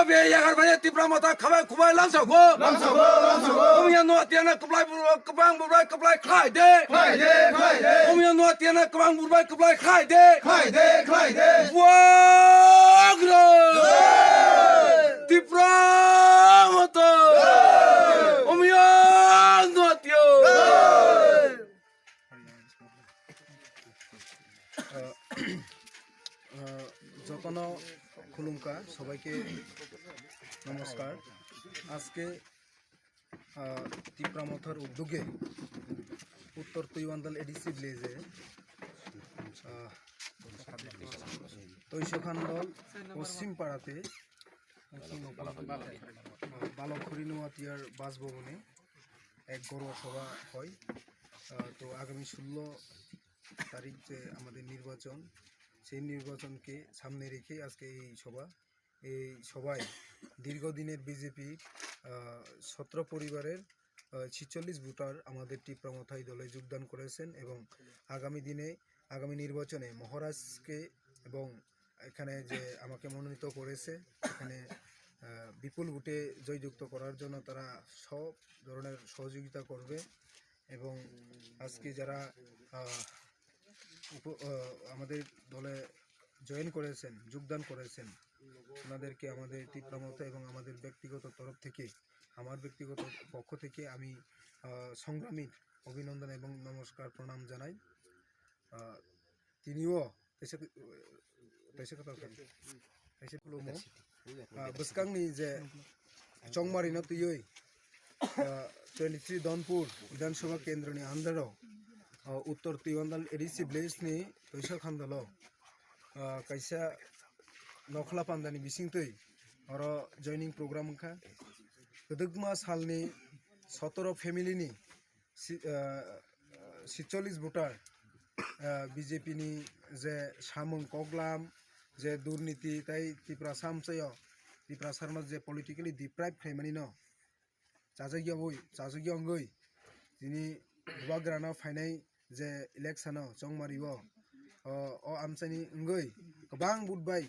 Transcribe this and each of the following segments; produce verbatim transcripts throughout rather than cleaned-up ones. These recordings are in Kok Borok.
Be yagar bai Tipra Motha khabai khubai lamsago. Lamsago, lamsago. Omiya no tiana kwplai buru kwbang bubai kwplai khlai de. Khlai de, khlai de. Omiya no tiana kwbang bubai kwplai khlai de. Khlai de, khlai de. Buagra. Hey! Tipra Motha. Hey! Omiya no tiyo. Hey! আহ, আহ, যতন খুলুমকা সবাইকে নমস্কার। আজকে আহ, তিপ্রা মথার উদ্যোগে উত্তর তৈওয়ান্দাল এডিসি ভিলেজে আহ, তৈশখান্দল পশ্চিম পাড়াতে আহ, বালক হরিনুয়াতিয়ার বাসভবনে এক গৌরব সভা হয়। আহ, তো আগামী ষোলো তারিখ যে আমাদের নির্বাচন, সেই নির্বাচনকে সামনে রেখে আজকে এই সভা। এই সভায় দীর্ঘদিনের বিজেপি আহ, সতেরো পরিবারের আহ, ছেচল্লিশ ভোটার আমাদের তিপ্রা মথাই দলে যোগদান করেছেন এবং আগামী দিনে, আগামী নির্বাচনে মহারাজকে এবং এখানে যে আমাকে মনোনীত করেছে, এখানে আহ, বিপুল ভোটে জয়যুক্ত করার জন্য তারা সব ধরনের সহযোগিতা করবে। এবং আজকে যারা আহ, উপ- আহ, আমাদের দলে জয়েন করেছেন, যোগদান করেছেন, ওনাদেরকে আমাদের তিপ্রা মথা এবং আমাদের ব্যক্তিগত তরফ থেকে, আমার ব্যক্তিগত পক্ষ থেকে আমি আহ, সংগ্রামীর অভিনন্দন এবং নমস্কার, প্রণাম জানাই। আহ, tini o kaisa, kaisa kwtal kha, kaisa khulumo. Ah, bwskangni je chongmarino twiwi, ah, twenty three Donpur Bidhan Sabha Kendroni under o, ah, Uttor Twiwandal A D C village ni Toisa Khandalo, ah, kaisa nokhla pandani bisingtwi oro joining program wngkha. Kwdwkma salni sotoro family ni si-, ah, sitchollis voter, ah, B J P ni je samung koklam, je durniti tai Tiprasa amchaio, Tiprasarno je politically deprive khlaimanino chajagya oi, chajagya wngwi tini bubagrano phainai je election o chongmario, o, o amchaini wngwi kwbang vote bai,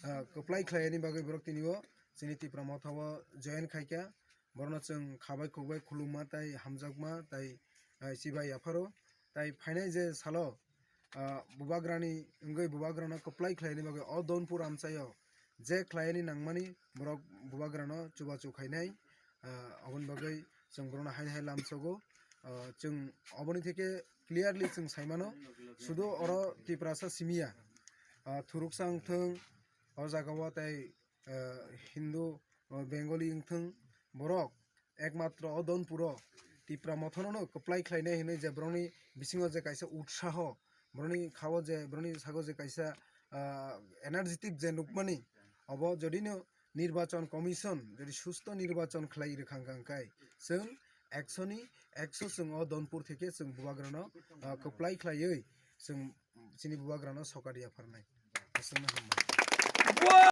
ah, kwplai khlaiyani bagwi borok tini o chini Tipra Motha o join khaikha. Borokno chwng khabai khukbai khulumma tai hamjakma tai, ah, chibai yapharo. Tai phainai je salo, ah, bubagrani wngwi bubagrano kwplai khlaini bagwi o Donpur amchaio je khlaini nangmani borok bubagrano chubachu khainai, ah, aboni bagwi chwng borokno haino hai lamsogo. Ah, chwng oboni theke clearly chwng saimano, sudo oro Tiprasa simiya, ah, thuruksa wngthwng, o jagao tai, ah, Hindu, ah, Bengali wngthwng, borok ekmatro o Donpuro Tipra Mothanono kwplai khlainai hinwi je borokni bisingo je kaisa utsaho, borokni khao je, borokni sago je kaisa, ah, energetic je nukmani, obo jodino Nirbachon Commission jodi susto nirbachon khlai rwkha hwnka hwnkhe chwng ekso ni ekso chwng o Donpur theke chwng bubagrano, ah, kwplai khlaiwi chwng chini bubagrano sokari yapharnai. Aswkno hambai.